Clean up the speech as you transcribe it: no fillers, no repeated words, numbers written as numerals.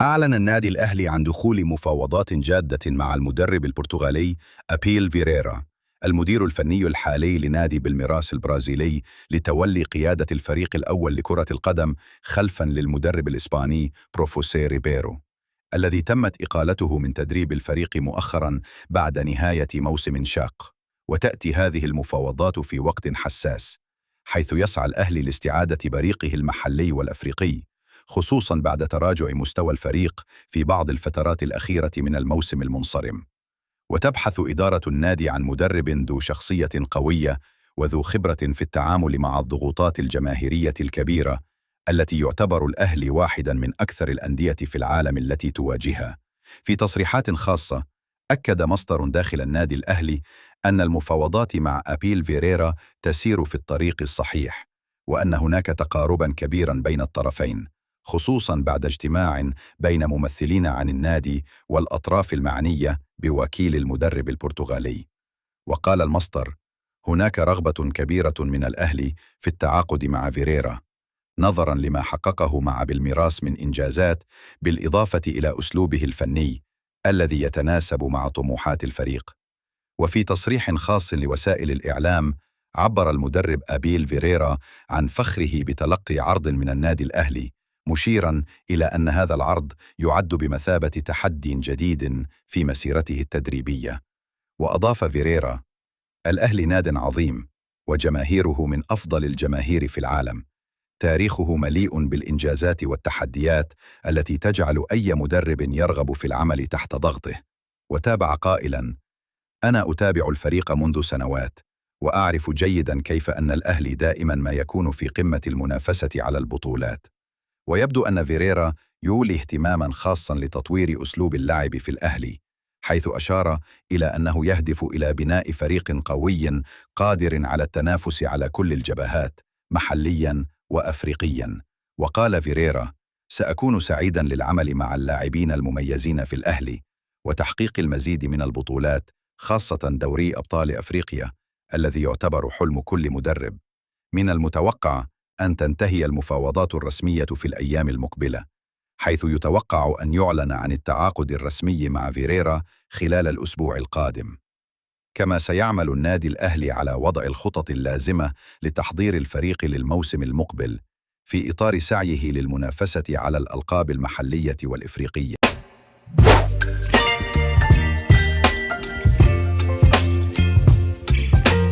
أعلن النادي الأهلي عن دخول مفاوضات جادة مع المدرب البرتغالي أبيل فيريرا، المدير الفني الحالي لنادي بالميراس البرازيلي، لتولي قيادة الفريق الأول لكرة القدم خلفاً للمدرب الإسباني بروفوسي ريبيرو، الذي تمت إقالته من تدريب الفريق مؤخراً بعد نهاية موسم شاق. وتأتي هذه المفاوضات في وقت حساس، حيث يسعى الأهلي لاستعادة بريقه المحلي والأفريقي، خصوصاً بعد تراجع مستوى الفريق في بعض الفترات الأخيرة من الموسم المنصرم. وتبحث إدارة النادي عن مدرب ذو شخصية قوية وذو خبرة في التعامل مع الضغوطات الجماهيرية الكبيرة، التي يعتبر الأهلي واحداً من أكثر الأندية في العالم التي تواجهها. في تصريحات خاصة، أكد مصدر داخل النادي الأهلي أن المفاوضات مع أبيل فيريرا تسير في الطريق الصحيح، وأن هناك تقارباً كبيراً بين الطرفين، خصوصاً بعد اجتماع بين ممثلين عن النادي والأطراف المعنية بوكيل المدرب البرتغالي. وقال المصدر: هناك رغبة كبيرة من الأهلي في التعاقد مع فيريرا، نظراً لما حققه مع بالميراس من إنجازات، بالإضافة إلى أسلوبه الفني الذي يتناسب مع طموحات الفريق. وفي تصريح خاص لوسائل الإعلام، عبر المدرب أبيل فيريرا عن فخره بتلقي عرض من النادي الأهلي، مشيراً إلى أن هذا العرض يعد بمثابة تحدي جديد في مسيرته التدريبية. وأضاف فيريرا: الأهلي ناد عظيم، وجماهيره من أفضل الجماهير في العالم، تاريخه مليء بالإنجازات والتحديات التي تجعل أي مدرب يرغب في العمل تحت ضغطه. وتابع قائلاً: أنا أتابع الفريق منذ سنوات، وأعرف جيداً كيف أن الأهلي دائماً ما يكون في قمة المنافسة على البطولات. ويبدو أن فيريرا يولي اهتماماً خاصاً لتطوير أسلوب اللعب في الأهلي، حيث أشار إلى أنه يهدف إلى بناء فريق قوي قادر على التنافس على كل الجبهات، محلياً وأفريقياً. وقال فيريرا: سأكون سعيداً للعمل مع اللاعبين المميزين في الأهلي وتحقيق المزيد من البطولات، خاصة دوري أبطال أفريقيا الذي يعتبر حلم كل مدرب. من المتوقع أن تنتهي المفاوضات الرسمية في الأيام المقبلة، حيث يتوقع أن يعلن عن التعاقد الرسمي مع فيريرا خلال الأسبوع القادم. كما سيعمل النادي الأهلي على وضع الخطط اللازمة لتحضير الفريق للموسم المقبل، في إطار سعيه للمنافسة على الألقاب المحلية والإفريقية.